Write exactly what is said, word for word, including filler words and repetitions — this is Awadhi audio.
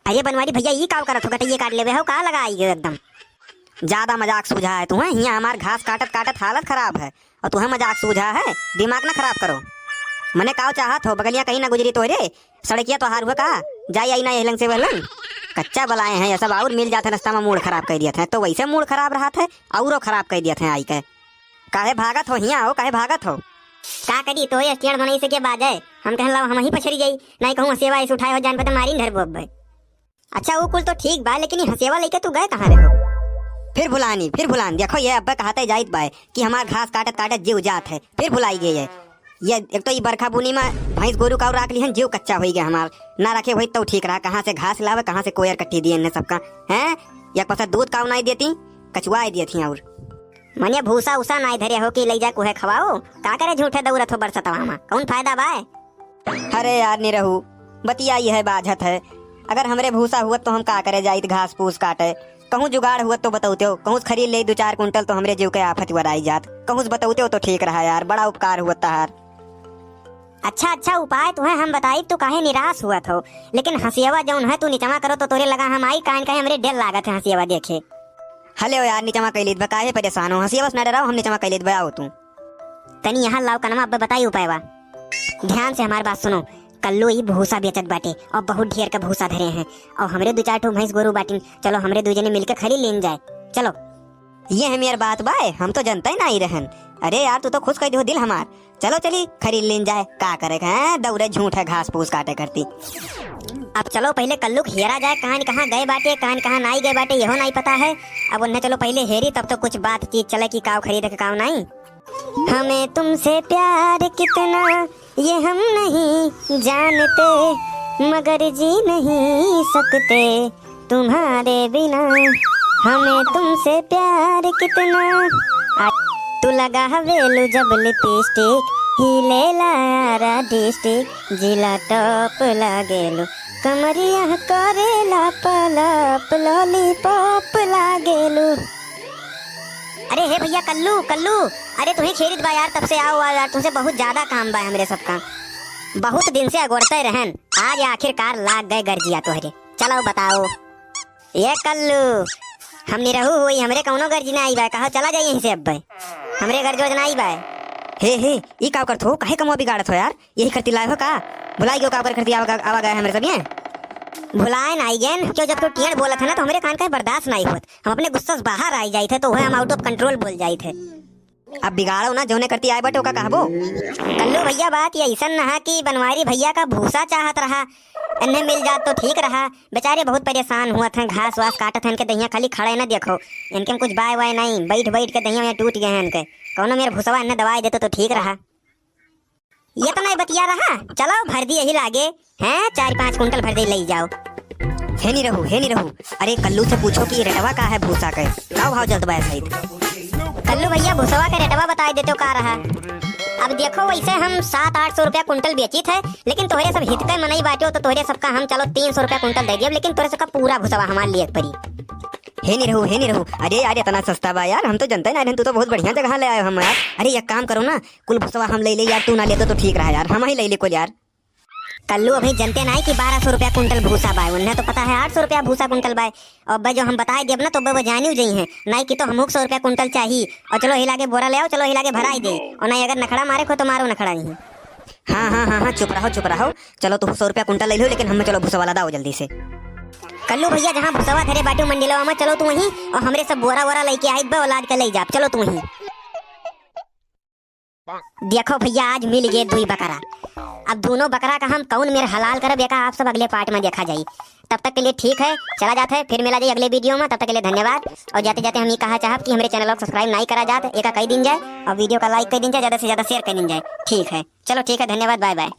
अरे बनवारी भैया, ई काव करत हो? गटइये काट लेबे हो का, लगाई गयो एकदम। ज्यादा मजाक सूझा है तुहें, हियाँ हमार घास काटत काटत हालत खराब है और तुहें मजाक सूझा है, दिमाग ना खराब करो। मने काव चाहत हो, बगलिया कहीं ना गुजरी तोहरे, सड़किया तोहार हुआ का, जाई आई ना एहलंग से वहलंग। कच्चा बलाए हैं ये सब, और मिल जात है रस्ता में मूड खराब कर दियत है, तो वैसे मूड खराब रहत है, औरो खराब कर दियत है आई के। काहे भागत हो हियाँ हो, काहे भागत हो? का करी, तोहरे स्टैंड बनई से के बाजे, हम कहन लाओ हम ही पछरी जाई, नहीं कहूँ हंसेवा ऐसे उठाए हो जान पे तो मारी धर बोब भाई। अच्छा, वो कुल तो ठीक बा, लेकिन ये हंसेवा लेके तू गए कहाँ रहे हो? फिर भुलानी, फिर भुलान। देखो, ये अब्बे कहते जाइत बाय कि हमार घास काटत काटत जीव जात है, फिर भुलाई गए ये। ये एक तो ई बरखा बुनी में भैंस गोरू काऊ राख लिहन, जीव कच्चा होई गया हमार। ना रखे होई तो ठीक रहा, कहाँ से घास लावे, कहाँ से कोयर कट्टी दिए इन्हें सबका, हैं? एक पसे दूध काऊ नाई देती, कचुआए दिए थी और। मने भूसा उसा नाई धरे हो कि लई जा कुहे खवाओ, का करे झूठे दौड़त हो बरसतवा में, कौन फायदा बाय? अरे यार निरहू, बतिया यह बाझत है। अगर हमरे भूसा हुअत तो हम का करे जाइत घास फूस काटे? कहूँ जुगाड़ हुअत तो बतौते हो, कहूँ से खरीद ले दो चार कुंटल तो हमरे जीव के आफत वराई जात। कहूँ से बतौते हो तो ठीक रहा यार, बड़ा उपकार हुअत तहार। अच्छा, अच्छा, उपाय तुहे हम बताई, तू काहे निराश हुअत हो, लेकिन हंसियवा जौन है तू निचवा करो तो तोरे लगा हम आई, काहे न काहे हमरे डर लागत है हंसियवा देखे। हले हो यार, निचवा कैलित बा, काहे परेशान हो? हंसियवा से ना डराओ, हम निचवा कैलित बा, आओ तू। तनी यहाँ लाओ कनमा, अब बताई उपायवा। ध्यान से हमार बात सुनो। कल्लू ई भूसा बेचत बाटे और बहुत ढेर का भूसा धरे हैं और हमरे दो चार ठो भैंस गोरू बाटिन, चलो हमरे दो जने मिलके खरीद लेन जाए, चलो। ये है मेर बात बाय, हम तो जनता ही ना ही रहन। अरे यार, तू तो खुश कर दियो दिल हमार। चलो चली खरीद लेन जाए, का करे के हैं, दौड़े झूठ है घास फूस काटे करती। अब चलो पहले कल्लू के हेरा जाए, कहाँ न कहाँ गए बाटे, कहाँ न कहाँ नाई गए बाटे, यहो नाई पता है। अब उन्हें चलो पहले हेरी, तब तो कुछ बातचीत चले कि काव खरीदे के काव नाई। हमें तुमसे प्यार कितना ये हम नहीं जानते, मगर जी नहीं सकते तुम्हारे बिना। हमें तुमसे प्यार कितना। आ, तू लगावेलू जब लिपस्टिक, हिलेला आरा डिस्ट्रिक्ट, जिला टॉप लागेलू, कमरिया करेला पलप, लॉलीपॉप लागेलू। अरे हे भैया कल्लू, कल्लू, अरे तुही खेरित बा यार, तब से आओ, आओ यार, तुमसे बहुत ज्यादा काम बा हमरे सबका। बहुत दिन से अगोरते रहन, आज आखिरकार लाग गए गर्जिया तोहरे। चलो बताओ। ये कल्लू, हम निरहू हुई, हमरे कौनो गर्जी ना आई बा, कहो चला जाई यहीं से अब। हमरे गर्जो ना आई बा। हे, हे, ई का करत हो? काहे कमवा बिगाड़त हो यार? यही करती लाए हो का? भुलाई गयो का ओकर करती आवा, आवा गया हमरे सब ये? भुलाए नाई गेन, क्यों जब तू टियड़ बोलत है ना तो हमरे कान का बर्दाश्त नाई होत। हम अपने गुस्सा से बाहर आई जाइत है तो वह हम out of control बोल जाइत है। अब बिगाड़ो ना, जौने करती आए बटे ओका कहबो। कल्लू भैया बात ये ऐसन ना है कि बनवारी भैया का भूसा चाहत रहा, इन्हें मिल जात तो ठीक रहा। बेचारे बहुत परेशान हुआ थे, घास वास काटत हैं, इनके दहिया खाली खड़े ना देखो, इनके में कुछ बाय वाय नहीं, बैठ बैठ के दहिया में टूट गए हैं इनके। कौनो मेरे भूसवा इन्हें दवाई देते तो ठीक रहा। ये तो नहीं बतिया रहा, चलो भर दी यही लागे, हैं, चार पाँच कुंटल भर दे ले जाओ। हे निरहू, हे निरहू, अरे कल्लू से पूछो कि रेटवा का है भूसा के, का भाव चलत बा सहित? कल्लू भैया भूसवा के रेटवा बताए देते का रहा। अब देखो वैसे हम सात आठ सौ रुपया कुंटल बेचित है, लेकिन तोहरे सब हित के मनई बाटे हो तो तोहरे सबका हम चलो तीन सौ रुपया कुंटल दे दियब, लेकिन तोहरे सबका पूरा भूसवा हमार लिए पड़ी। हे निरहू, हे निरहू, अरे यार इतना सस्ता बा यार, हम तो जनते ना रहन, तू तो बहुत बढ़िया जगह ले आयो हम यार। अरे एक काम करो ना, कुल भूसवा हम ले ले यार, तू ना लेतो तो ठीक रहा यार, हम ही ले ले कुल यार। कल्लू अभी जनते नाई कि बारह सौ रुपया कुंटल भूसा बाय, उन्हें तो पता है आठ सौ रुपया भूसा कुंटल बाय। और अब्बे जो हम बताए देब ना तो अब्बे वो जानी जाई हैं, नाई कि तो हमहू के सौ रुपया कुंटल चाही। और चलो हिला के बोरा ले आओ, चलो हिला के भराई दे। और नाई अगर नखड़ा मारे को तो मारो नखड़ा ही। हाँ, हाँ, हाँ, हाँ, चुप रहो, चुप रहो। चलो तू सौ रुपया कुंटल ले लो, लेकिन हमें चलो भूसा वाला दाओ जल्दी से। कल्लू भैया जहाँ भूसवा धरे बाटू मंडिलवा में, चलो तू वहीं, और हमरे सब बोरा वोरा लेके आइत बा, औलाद के ले जाब, चलो तू वहीं। देखो भैया, आज मिल गए दुई बकरा। अब दोनों बकरा का हम कौन मेर हलाल करब, एका आप सब अगले पार्ट में देखा जाई। तब तक के लिए ठीक है, चला जात है, फिर मिला जाई अगले वीडियो में। तब तक के लिए धन्यवाद और जाते जाते हम ये कहा चाहब कि हमरे चैनल को सब्सक्राइब नहीं करा जात, एका कई दिन जाए और वीडियो का लाइक कर दिन जाए, ज़्यादा से ज़्यादा शेयर कर दिन जाए। ठीक है, चलो ठीक है, धन्यवाद, बाय बाय।